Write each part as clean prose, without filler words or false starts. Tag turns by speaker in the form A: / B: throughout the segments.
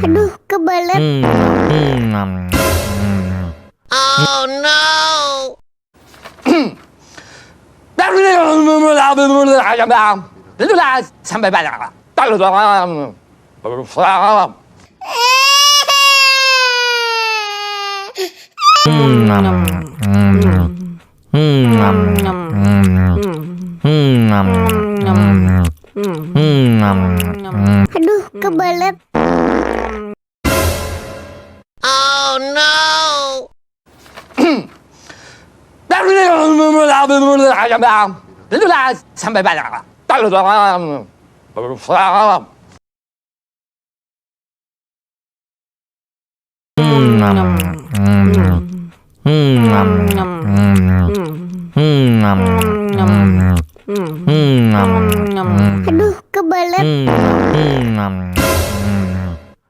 A: Aduh, kebelet.
B: Oh no!
C: Sampai banyak.
A: Aduh, kebelet.
B: Oh no!
C: Sampai banyak.
A: Aduh, kebelet.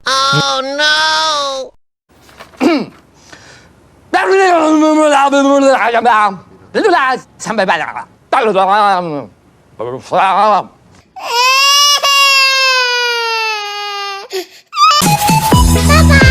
B: Oh no!
C: Sampai banyak.
A: Bye-bye.